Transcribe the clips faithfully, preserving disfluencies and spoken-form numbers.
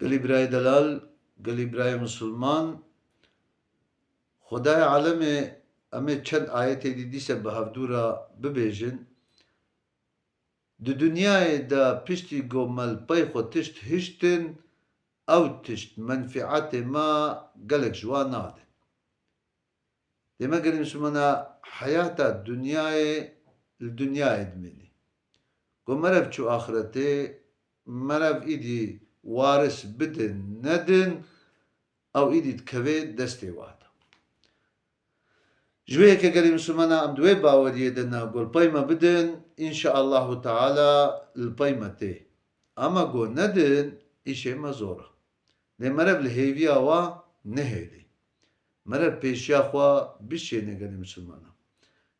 Gelî birayê delal, gelî birayê misilman, Xwedayê alemê, em ê çend ayetê dî dîse bi hevdû re bibêjin. Di dinyayê de piştî ku me li pey xwe tişt hiştin, ew tişt menfîetê me gelek ji wan nadin. Dê me gelî misilmana heyata dinyayê li dinyayê dimînî. Ku merev çû axretê, merev îdî waris bidin nedin, ew îdî dikeve destê wan de. Ji wê yekê gelî misilmana em di wê baweriyê de ne, ku li pey me bidin, înşaallahu teala li pey me tê. Ama ku nedin, îşê me zor e. Lê merev li hêviya wa nehêlî. Merev pêşiya xwe bişêne gelî misilmana.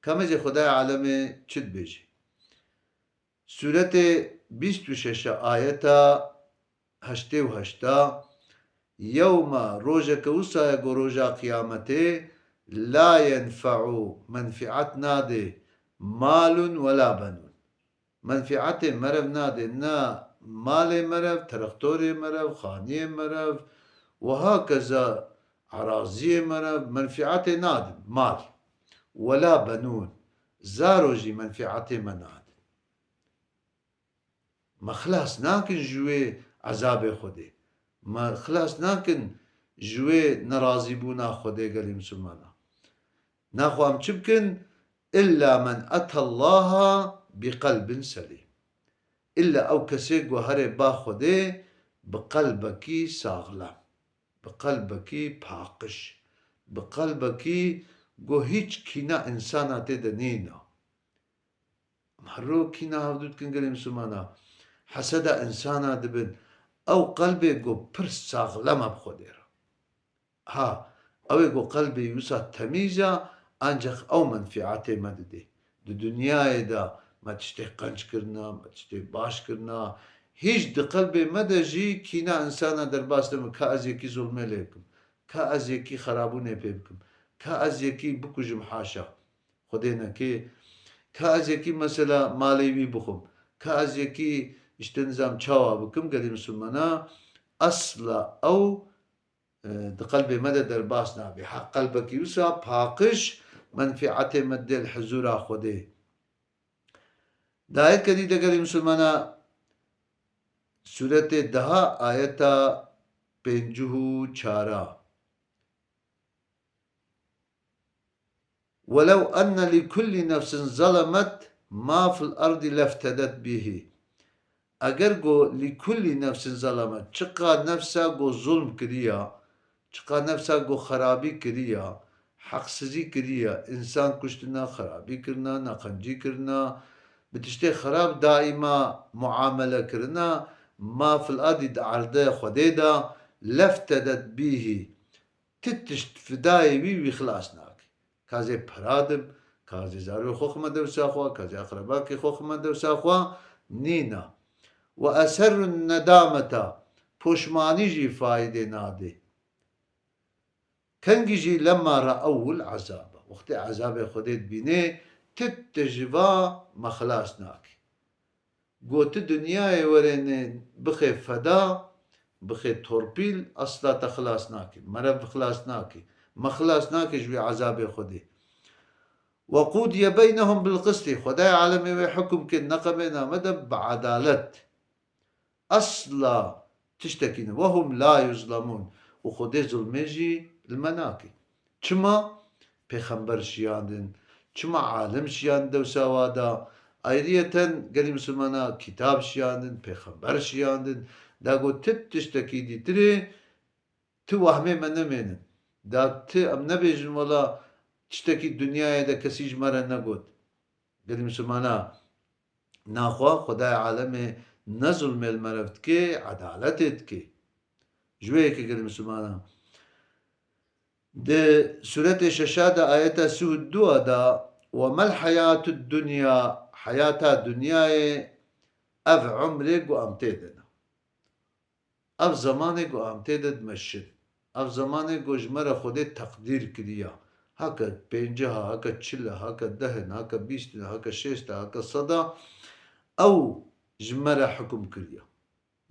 Ka me jê Xwedayê alemê çi dibêje? Sûretê bîst û şeş ayeta heştê û heşta, Yewma, rojeke wisa ye ku roja qiyametê, la yenfe'u, menfîet nadê, malun wela benun. Menfîetê merev nadê, ne malê merev, terextorê merev, xaniyê merev, wiha keza eraziyê merev, menfîetê nadin, mal. Wela benun, zaro jî menfîetê me nadin. Me xilas nakin ji wê ezabê Xwedê. Me xilas nakin ji wê nerazîbûna Xwedê gelî misilmana. Naxwe em çi bikin? Illa men etallaha bi qelbin selîm. Illa ew kesê ku herê ba Xwedê bi qelbekî saxlem, bi qelbekî paqij, bi qelbekî ku hîç kîna însana tê de nîna. Em her roj kîna hevdû dikin gelê misilmana. Heseda însana dibin. Ew qelbê ku pir saxlem e bi Xwedê re. Ha, ew ê ku qelbê wisa temîz e, ancaq ew menfîetê me didê. Di dinyayê de me tiştê qenc kirina, me tiştê baş kirina. Hîç di qelbê me de jî kîna însana derbas nebe, ka ez yekî zulmê lê bikim, ka ez yekî xerabûnê pê bikim, ka ez yekî bikujim haşa. Xwedê neke, ka ez yekî mesela malê wî bixwim, ka ez yekî işte nizam çawa bikim, gelî misilmana esla ew, e, di qelbê me de derbas nabe. Heq qelbekî wisa paqij menfîetê me dê li hizûra Xwedê. Dayetke dî de gelî misilmana sûretê deha ayeta pêncî û çara. Welew enne li kulli nefsin zelemet ma fil erdi leftedet bihi. Eger go li kulli nefsin zelemet, çiqa nefsa go zulm kiriya, çiqa nefsa go xerabî kiriya, heqsizî kiriya, însan kuştina, xerabî kirina, neqencî kirina, bi tiştê xerab daîma muamele kirina, ma fil erdî di erdê Xwedê de, leftedet bihi. Ti tişt fidayê wî, wî xilas nake. Ka zê pera dim, ka zê zarokê xwe xime dewsa xwe, ka zê eqrebakê xwe xime dewsa xwe, nîna. Ve eserrun nedameta, poşmanî jî faydê nadê. Kengî jî lemma re'ewul ezabe. Wextê ezabê Xwedê dibînê, ti tişt ji va me xilas nake. Go ti dinyayê werêne bixê feda, bixê torpîl, esla te xilas nake. Merev xilas nake. Me xilas nake ji wî ezabê Xwedê. Ve qudiye beynehum bil qistî. Xwedayê alemê wê hukum ke neqemê name de bi edalet. Esla tiştekî ne. Ve hum la yuzlemûn. Û Xwedê zulmê jî li me nake. Çima? Pêxember şiyandin. Çima alim şiyandin dewsa wa da? Ayriyeten gelî misilmana kitab şiyandin, pêxember şiyandin. Da got, ti tiştekî dîtirê, ti wehmê me nemênin. Da ti em nebêjin, wela tiştekî dinyayê de kesî ji me re negot. Gelî misilmana, naxwe Xwedayê alemê ne zulmê li merev dike, edaletê dike. Ji wê yekê gelî misilmana. Di sûretê şeşa de ayeta sî û dua de, "Ve mel hayatud dunya", heyata dinyayê, ev umrê ku em tê de ne. Ev zemanê ku em tê de dimeşin. Ev zemanê ku ji me re Xwedê teqdîr kiriya. Heke pêncî ha, heke çil e, heke deh in, heke bîst in, heke şêst e, heke sed e, ew ji me re hukum kiriya.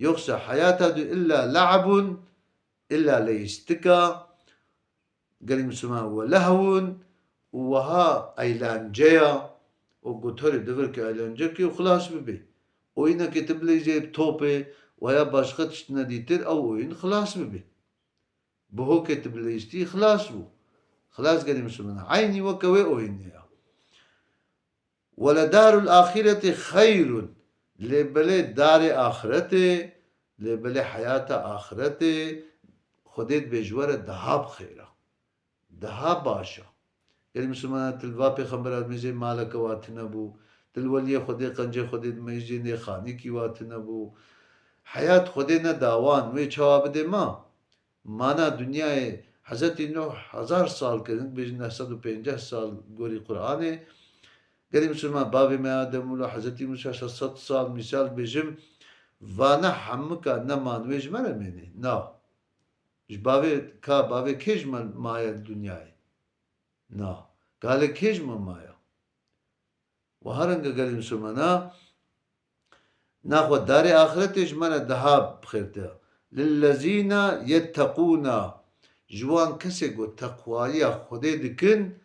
Yoksa heyata du illa le'bun, illa leyistika, gelî Misliman, we lehwun û weha eğlence ya û gotorê divirke eğlence ki xilas bibe. Oyunekê tu bileyzê topê weya başka tiştine dîtir ew oyun xilas bibe. Bihokê tu bileyztî xilas bû. Xilas gelî Misliman. Eynî weke wê oyunê ya. Weledarul axireti xeyrun. Lê belê darê axiretê, lê belê heyata axiretê Xwedê dibê ji we re daha bi xêr e. Daha baş e. Gelî Mislimana, tu li va pêxembera mêzê maleke wa tune bû. Tu li weliyê Xwedê, qencê Xwedê dimeyzê nê xanîkî wa tune bû. Heyat Xwedê ne dawan, wê çawa bidê ma? Mana dinyayê Hezretî Nuh hezar sal kirin, bêjin neh sed û pênceh sal gorî Qur'anê. Gelî Misliman, bavê me Adem û Hezretî Musa şeş sed sal, mîsal bêjim, vana hemika neman wê ji me re mênê? Na. Ji bavê ka, bavê kê ji me maye li dinyayê? Na. Galê kê ji me maye? Wiha renge gelî Mislimana, naxwe darê axiretê ji me re daha bi xêr tê. Lillezîne yetteqûna, ji wan kesê ku teqwayiya Xwedê dikin,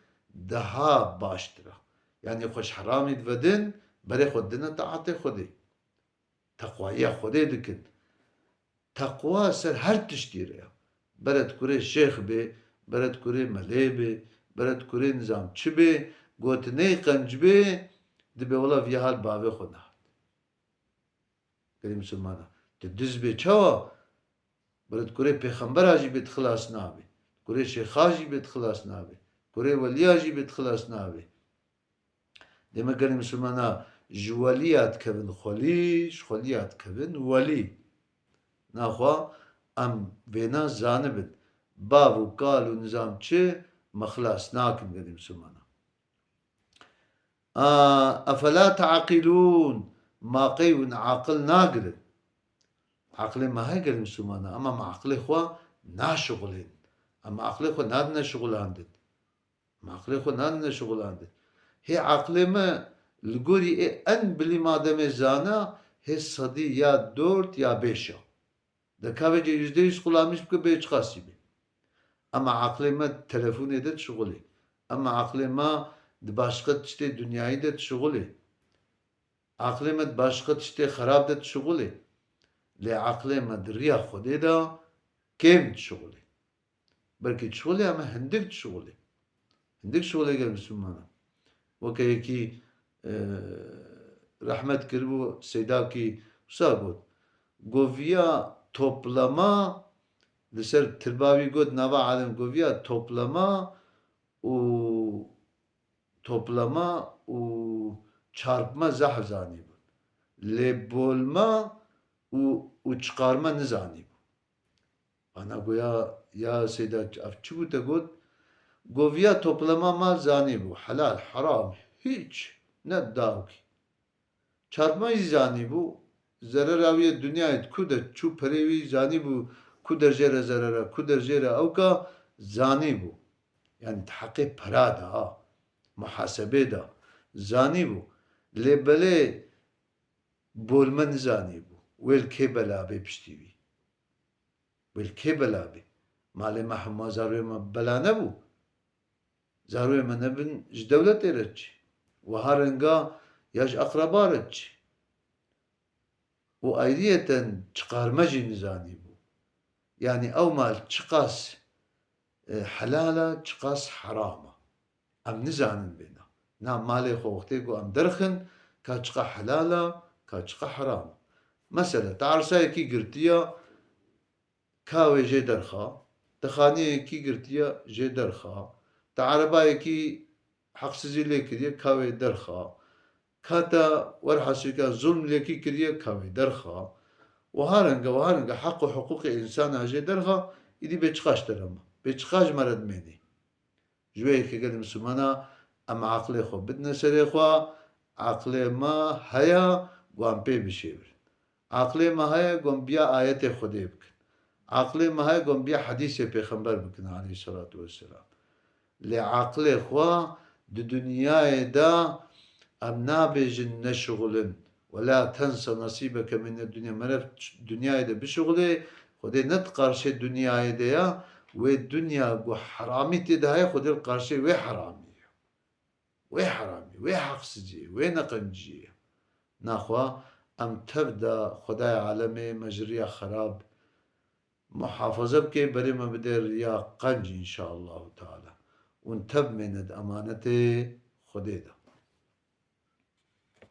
daha baştir e. Yanî xwe ji heramî divedin, berê xwe didine taetê Xwedê. Teqwayiya Xwedê dikin. Teqwa ser her tiştî re ye. Beret kurê şêx bê, beret kurê melê bê, beret kurê nizam çi bê, gotinê qenc bê, dibê wela viya hal bavê xwe nehat. Gelî Mislimana, tu diz bê çawa? Beret kurê pêxembera jî bê tu xilas nabê. Kurê şêxa jî bê tu xilas nabê. Kurê weliya jî bê tu xilas nabê. Demek gelî Mislimana ji weliya dikevin xwelî, ji xweliya dikevin welî. Naxwe em vêna zanibin. Bav û kal û nizam çi me xilas nakin gelî Mislimana. A, efela te'qilûn, ma qey hûn aqil nagirin? Aqilê me heye gelî Mislimana, ama em aqilê xwe naşixulên. Em aqilê xwe nadine şixulandin. Em aqilê xwe nadine şixulandin. Hê aqilê me li gorî ê en bilî mademê zana, hê sedî ya dört ya beş e. De ka vêce yüzde yüz qulamîş bike bê çiqasî be. Ama aqilê me telefonê de dişixulê. Ama aqilê me di başqa tiştê dinyayî de dişixulê. Aqilê me di başqa tiştê xerab de dişixulê. Lê aqilê me di riya Xwedê de kêm dişixulê. Belkî dişixulê, ama hindik dişixulê. Hindik şixulê gel Mislimana. Weke yekî, e, rehmet kiribû Seydakî wisa got. Goviya toplama, li ser tirba wî got, nava alem goviya toplama û toplama û çarpma zehf zanîbû. Lê bolma û, û çiqarma nizanîbû. Ana goya, ya Seyda, ev çi bû te got? Goviya toplama mal zanîbû. Helal, heram, hiç, ne dawkî. Çarpma jî zanîbû. Zerera wî yê dinyayê di ku de çû, perê wî zanîbû, ku dercê re zerera, ku dercê re ewka zanîbû. Yani di heqê pera de, ha, muhasebê de zanîbû. Lê belê bolme nizanîbû. Wê li kê bela bê piştî wî? Wê li kê bela bê? Malê me hema zarûyê me bela nebû. Zarûyê me nebin ji dewletê re çi. Wiha renga ya ji eqreba re çi. Û ayriyeten çiqarme jî nizanîbû. Yani ew mal çiqas, e, helal e, çiqas heram e. Em nizanin vêna. Na malê xwe wextê ku em derxin, ka çiqa helal e, ka çiqa heram e. Mesela, te ersayekî girtiye, ka wê jê derxa, te xaniyekî girtiye, jê derxa, te erebayekî heqsizî lê kiriye, ka wê derxa, ka te werhasîka zulm lêkî kiriye, ka wê derxa. Wiha renge, wiha renge heq û hiqûqê însana jê derxa, îdî bê çiqa ji te re ma? Bê çiqa ji me re dimênê? Ji wê yekê gelê Mislimana em aqilê xwe bidine serê xwe, aqilê me heye, wan pê bişêwirin. Aqilê me heye, gon biya ayetê Xwedê bikin. Aqilê me heye, gon biya hedîsê Pêxember bikin, aleyhisselatu vesselam. Lê aqilê xwe di dinyayê de em nabêjin neşixulin. Ve la tense nasîbeke mine dunya. Meriv dinyayê de bişuxulê, Xwedê ne di qarşê dinyayê de ya, wê dinya ku heramî tê de heye, Xwedê li qarşê wê heramî ye. Wê heramî, wê heqsicî, wê neqencî ye. Naxwe em tev de Xwedayê alemê me ji riya xerab muhafaza bike, berê me bide riya qenc înşaallahu teala. Û tev mêne di emanetê Xwedê de.